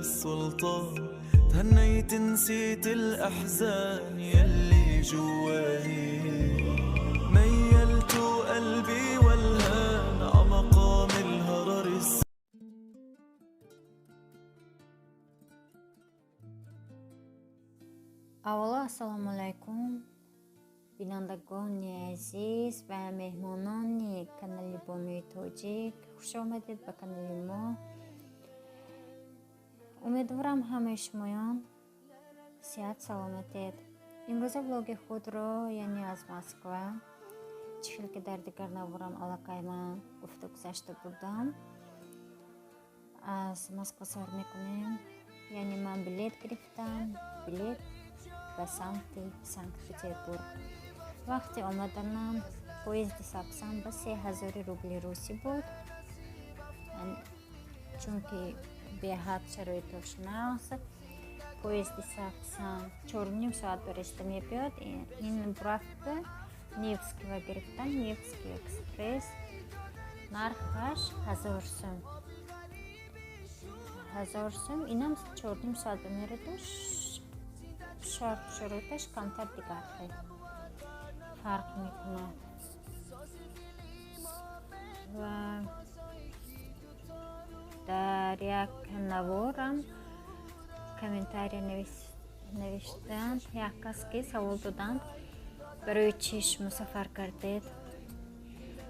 السلطان تهنيت نسيت الأحزان يلي جواني ميلت قلبي والهان عمقام الهرر. Аввало, ассалому алайкум, бинандагони азиз ва меҳмонони канали Бонуи Тоҷик. Хуш омадед ба канали мо. Умедворам, ҳамаи шумоён сиҳат саломатед. Имрӯза влоги худро, яъне аз Москва, чӣ хел ки дар дигар наворам аллакай ман гуфта гузашта будам, аз Москва сар мекунем. Яъне ман билет гирифтам, билет ба самти Санкт Петербург. Вақти омаданам поезди Сапсан ба 3000 рубли русӣ буд, чунки беҳад шароитош нағз. Поезди Сапсан 4,5 соат бариста мебиёд. Ин бурафта Невскийва гирифтам, Невский экспресс. Нархаш 1000 сум, 1000 сум. Инам 4,5 соат ба мераду шарту шароиташ камтар, дигар хел фарқ мекунад. Ва дар як наворам комментария навиштанд як кас, ки савол доданд: барои чӣ шумо сафар кардед?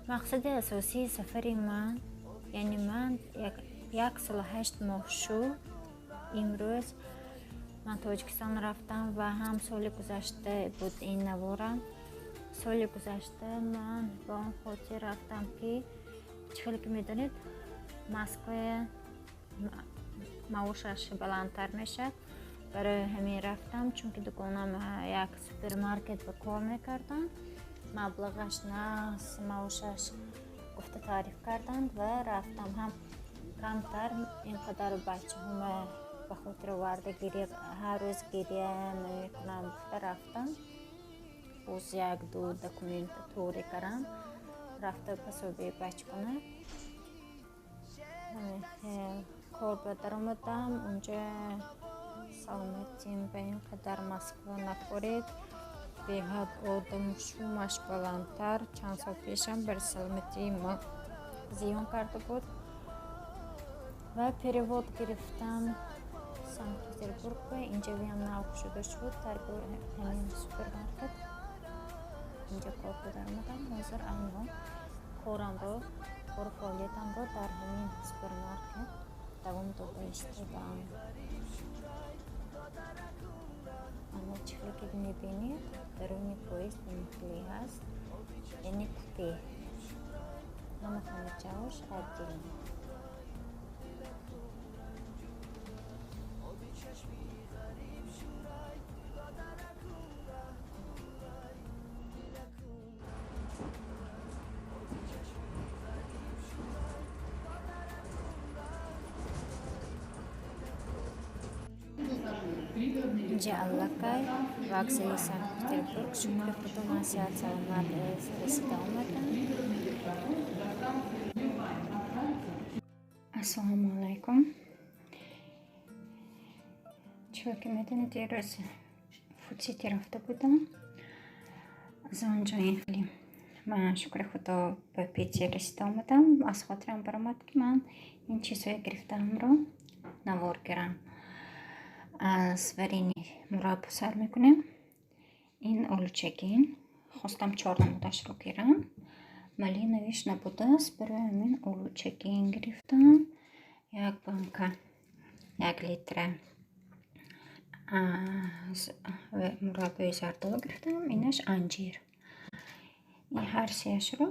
Мақсади асосии сафари ман, яъне ман 1 солу 8 моҳ шуд имрӯз ман Тоҷикистон рафтам ва ҳам соли гузашта буд ин наворам. Соли гузашта ман ба он хотир рафтам, ки чӣ хеле ки медонед, Москва маошаш баландтар мешавад. Барои ҳамин рафтам, чунки дугонам як супермаркет ба кор мекардам, маблағаш нағз, маошаш гуфта таъриф карданд ва рафтам. Ҳам камтар ин қадар бачаҳома ба хотир оварда гиря, ҳар рӯз гиря намекунам гуфта рафтам. Боз як ду документ тӯре кардам, рафта пособие бачкона кор ба даромадам. Унҷа саломатим ба ин қадар Москва напоред, беҳад одаму шумаш баландтар. Чанд сол пешам бар саломатии ма зиён карда буд. Ва перевод гирифтам Санкт Петербург ба инҷавиам нав кушода шуд ҳамин супермаркет. Инҷа кор ба даромадам. Ҳозир айни корамро, кору фаъолиятамро дар ҳамин супермаркет давом дода истодаам. Ана, чӣ хеле ки мебинед, даруни поезд хеле ҳаст, яъне купе, ҳама хоначаош отдельно. Инҷа аллакай вокзали Санкт Петербург. Шукри Худо, ман сиҳат саломат расида омадам. Ассалому алайкум. Чӣ ки медонед, дирӯз Фудсити рафта будам. Аз он ҷо ин хеле ман, шукри Худо, ба Питер расида омадам. Аз хотирам баромад, ки ман ин чизҳое гирифтаамро навор гирам. Аз варени мураббо сар мекунем. Ин олучагин хостам, чор намудашро гирам, малиновыйш набудааст, барои ҳамин олучагин гирифтам. Як банка 1 литра мураббои зардолу гирифтам. Инаш анҷир. Ин ҳар сеяшро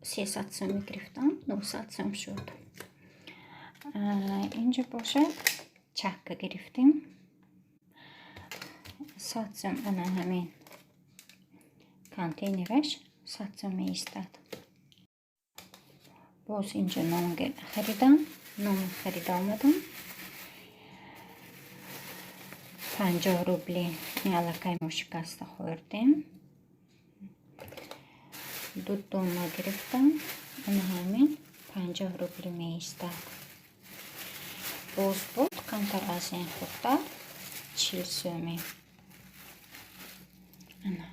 300 сомӣ гирифтам, 900 сом шуд. Инҷо бошад, чакка гирифтем 100 сом. Ана ҳамин контейнераш 100 сом меистад. Боз инҷо нон харидам, нон харида омадам 50 рубли. Аллакай мо шикаста хӯрдем. Ду дона гирифтам, ана ҳамин 50 рубли меистад. Боз буд камтар аз ин хурдтар, 40 сӯмӣ. Ана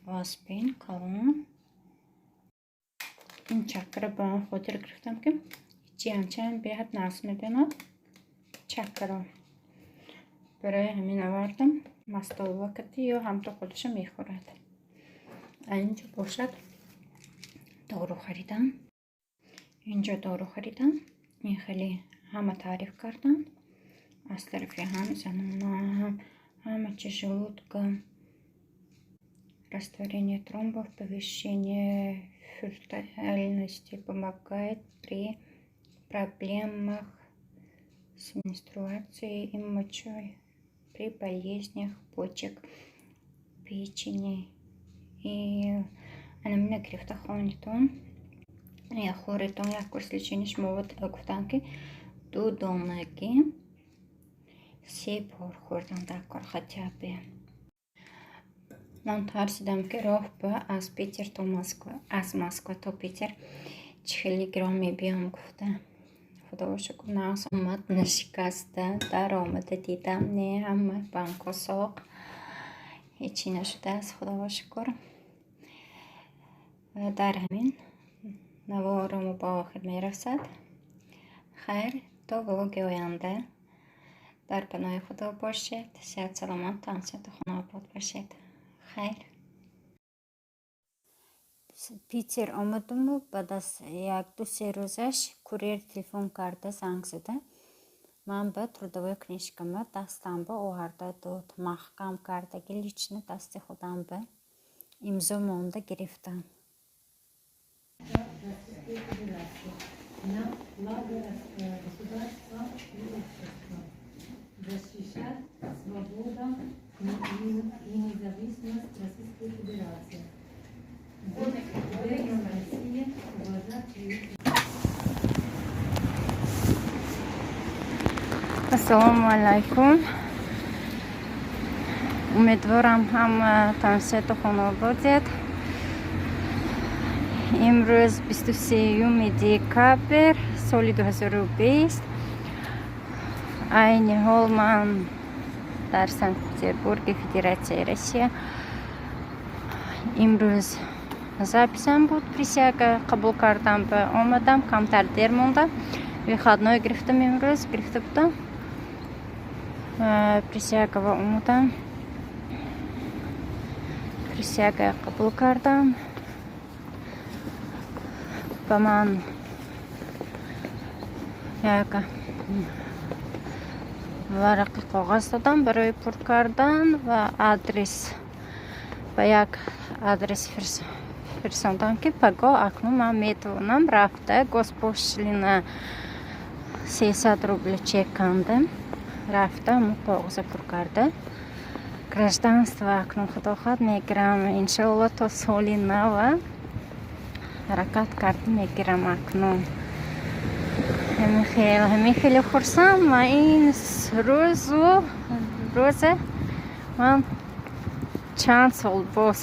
вазбин, калон. Ин чаккара ба он хотир гирифтам, ки ҷиянчаам беҳад нағз мебинад чаккаро. Барои ҳамин овардам. Мастова кати ё ҳамто худашо мехӯрад. Инҷо бошад, дору харидам. Инҷо дору харидам. Ин хеле ҳама таъриф карданд. Аз тарафи ҳам занона, ҳам ҳама чи, желудка, растворение тромбов, повышение фертильности, помогает при проблемах с менструацией и мочой, при болезнях почек, печени. И анамина гирифта хонитон, хӯретон, як курс лечения шумо гуфтанд, ки ду донагӣ се бор хӯрдан дар кор хотя бы. Ман тарсидам, ки роҳ ба аз Питер то Москва, аз Москва то Питер чӣ хеле гирон мебиём гуфта. Худоро шукр, нағз омад, нашикаста. Даромада дидам, не, ҳама банкҳо соқ, ҳечӣ нашудааст, худоро шукр. Дар ҳамин наворамо ба охир мерасад. Хайр, то влоги оянда дар паноҳи Худо бошед. Сиҳат, саломат, тансиҳату хонаобод бошед. Хайр. Питер омадуму баъд аз 1-2-3 рӯзаш курьер телефон карда, занг зада, ман ба трудовой книжкама дастам ба оварда дод, маҳкам кардаги, лично дасти худам ба имзо монда гирифтам. Российской Федерации на благо государства и общества. Защищать свободу и независимость Российской Федерации. Быть верным России, уважать ее. Ассалому алайкум. Умедворам, ҳама тансиҳату хонободед. Имрӯз 23-юми декабр соли 2020. Айни ҳол ман дар Санкт Петербурги, Федератсияи Россия. Имрӯз записам буд, присяга қабул кардам, ба омадам, камтар дер мондам. Выходной гирифтам, имрӯз гирифта будам. Присягава омадам, присяга қабул кардам. Ба ман як варақи коғаз додам барои пур кардан ва адрес ба як адрес фирсондам, ки пагоҳ акнун ман метавонам рафта госпошлина 300 рубля чек канда, рафта ҳамон коғаза пур карда, гражданство акнун, худо хоҳад, мегирам, иншоалло, то соли нава ҳаракат карда мегирам. Акнун ҳамин хеле хурсанд. Ман ин рӯзу рӯзе ман чанд сол боз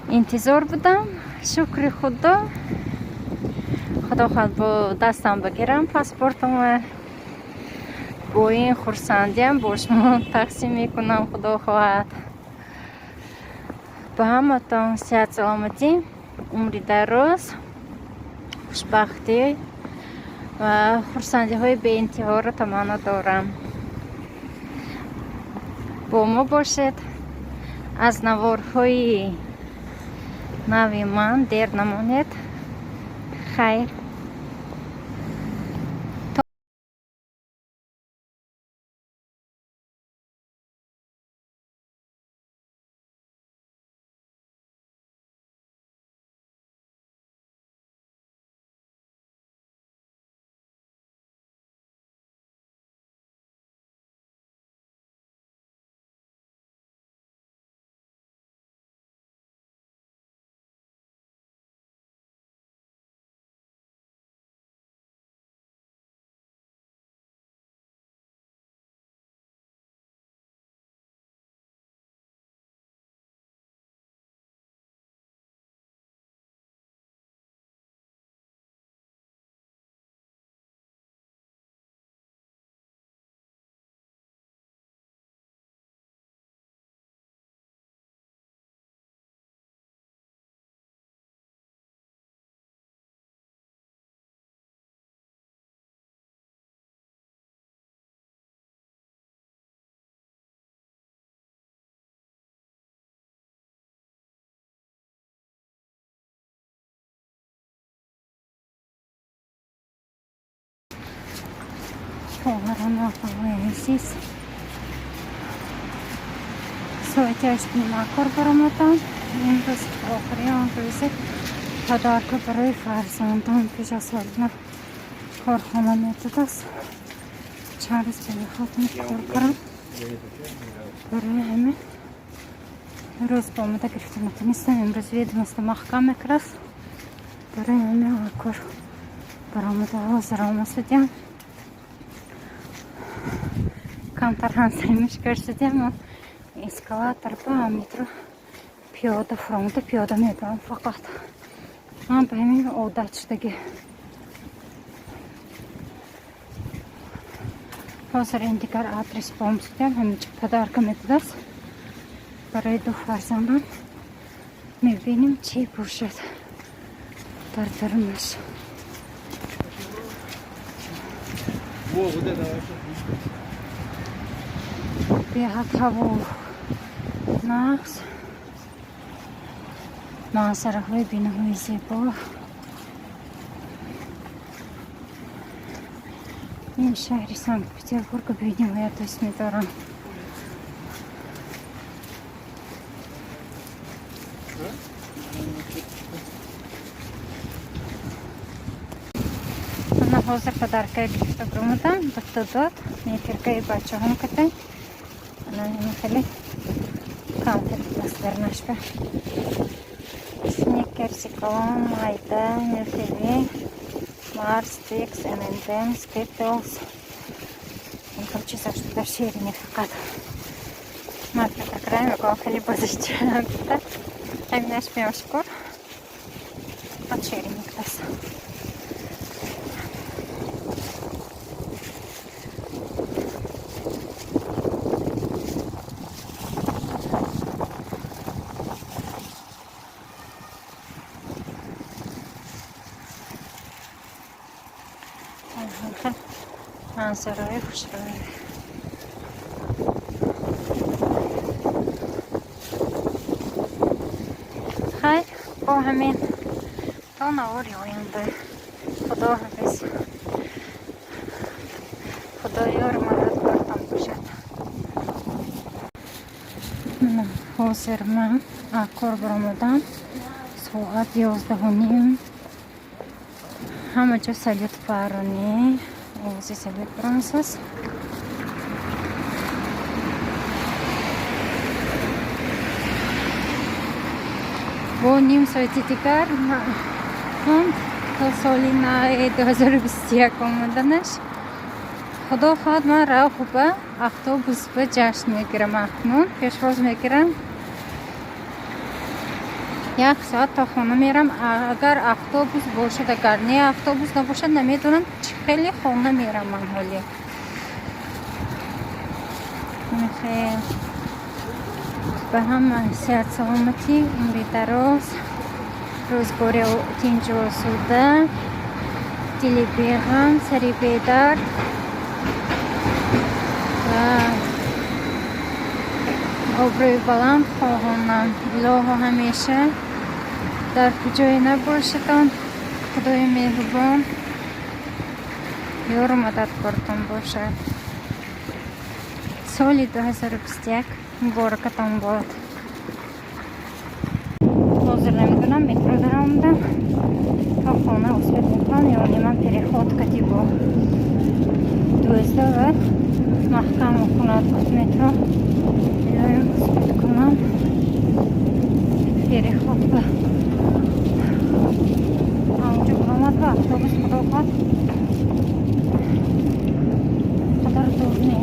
интизор будам. Шукри Худо, худо хоҳад, бо дастам бигирам паспортама, бо ин хурсандиам бо шумо тақсим мекунам, худо хоҳад. Ба ҳаматон сиҳат, саломатӣ, умри дароз, хушбахтӣ ва хурсандиҳои беинтиҳоро таманно дорам. Бо мо бошед, аз наворҳои нави ман дер намонед. Хайр. Хоҳарону апаҳои азиз, соати 8:30 кор баромадам. Имрӯз охири он рӯзи подарка барои фарзандон пеш аз соли нав корхона медодааст. Чанд рӯз бемехоҳам кор кунам. Барои ҳамин рӯз ба омода гирифта натонистам. Имрӯз ведомость маҳкам мекард. Барои ҳамин кор баромада ҳозир омасудям. Камтар ҳамсаримиш шудем. Эскалатор ба метро пиёда фуромада, пиёда мебарам фақат. Ман ба ҳамин одат шудагӣ. Ҳозир ин дигар адрес бом шудям. Ҳаминҷо подарка медодааст барои ду фарзандам. Мебинем, чӣ бошад дар дарунаш. Во, вот это вообще. Беҳад ҳаво нағз, манзараҳои биноҳои зебо. Ин шаҳри Санкт Петербурга бениҳоят дӯст медорам. Ана ҳозир подаркае гирифта баромадам, дуто дод метиркаи бачаҳом катай. Ана ин хеле конфет дастарнашба, Сникерси, калон, майда, Милки Вей, Марс, Твикс, M&M, Skittles. Ин хел чиза шуда, ширини фақат. Ман фикр кардам, ягон хеле бозича гуфта. Ҳаминаш меошкор. Фақат ширини кудааст. Манзараҳои хушрӯй. Хайр, бо ҳамин то навори оянда. Худо ҳофиз. Худо ёру мададгортон бошад. Ҳозир ман кор баромадам. Соат 11:30. Ҳама ҷо салют паронӣ. Овози салют баромасааст. Бо ним соати дигар монд то соли нави 2021 омаданаш. Худо хоҳад, ман равху ба автобус ба ҷашн мегирам, акнун пешвоз мегирам. Як соат то хона мерам, агар автобус бошад, агар не автобус набошад, намедонам чӣ хеле хона мерам ман ҳоле. Мехел ба ҳама сиҳат, саломатӣ, умри дароз, рӯзгори тинҷу осуда, дили беғам, сари бедард ва обрӯи баланд хоҳонам. Илоҳо, ҳамеша дар куҷое набошедон, Худои меҳрубон ёру мададгортон бошад. Соли 2021 муборакатон бод. Ҳозир намедонам, метро даромадам, то хона успеть мекунам ё не. Ман переход кати бо дӯзда ва маҳкам мекунад гуфт метро. Илоҳим, успеть кунам переход ба. Онҷо баромад ва автобус, худо хоҳад, қадар дур не.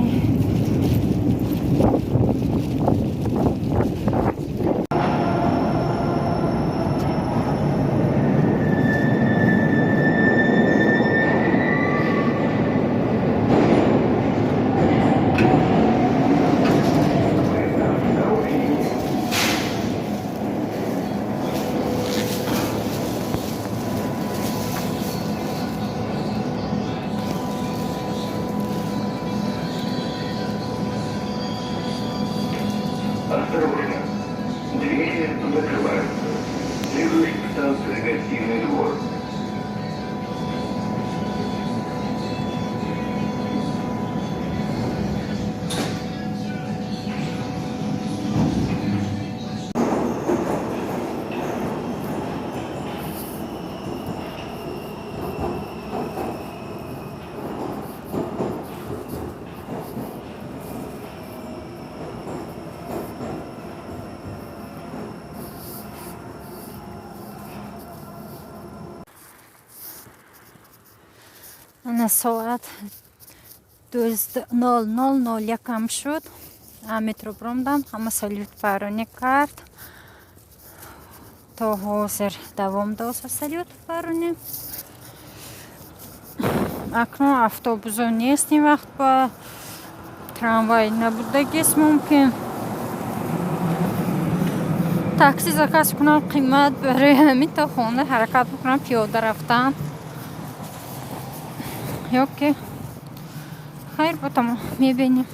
Ана соат 00:01 шуд. Метро биромдам, ҳама салют паронӣ кард. То ҳозир давом дошт салют паронӣ. Акнун автобусо нест, ин вақт ба трамвай набудагист, мумкин такси заказ кунам, қимат. Барои ҳамин то хона ҳаракат бикунам, пиёда рафтан ё ки хайр, ботамо мебинем.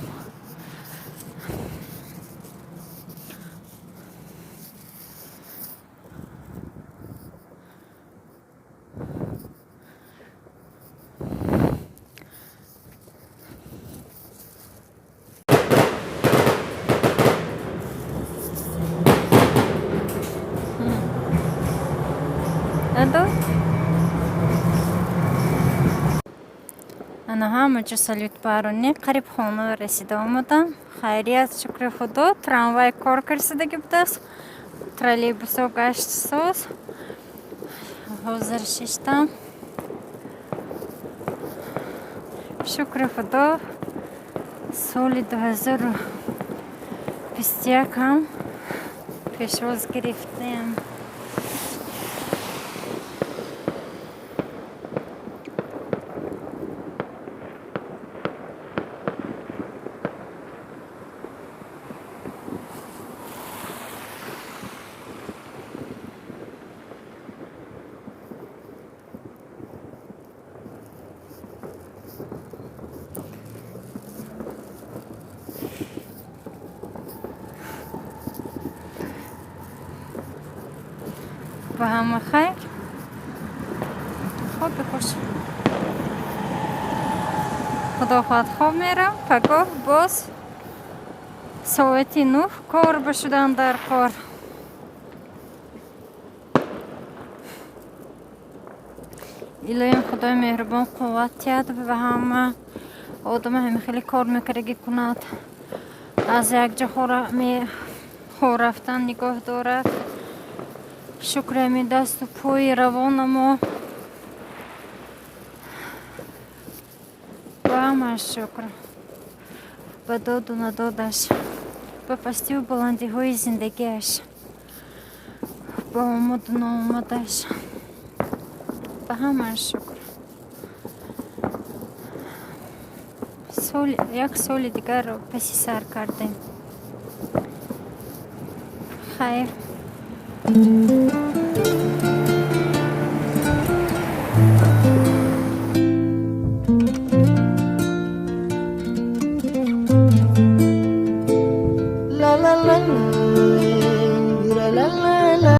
Надо? Ана ҳама ҷо салют паронӣ, қариб хона расида омадам. Хайрият, шукри Худо, трамвай кор карсидаги будааст, троллейбусо гашт соз. Ҳозир шиштам. Шукри Худо, соли 2021 ҳам пешвоз гирифтем. Ба ҳама хайр, хоби хуш. Худо хоҳад, хоб мерам. Пагоҳ боз соати 9 кор бишудан дар кор. Илоҳим, Худои меҳрубон қувват диҳад ба ҳама одама, ҳами хеле кор мекардагӣ кунад, аз якҷо хор рафтан нигоҳ дорад. Шукри ҳамин дасту пои равонамо, ба ҳамааш шукр, ба доду надодаш, ба пастиву баландиҳои зиндагиаш, ба омаду ноомадаш, ба ҳамааш шукр. Як соли дигарро паси сар кардем. Хайр. La la la la la la la.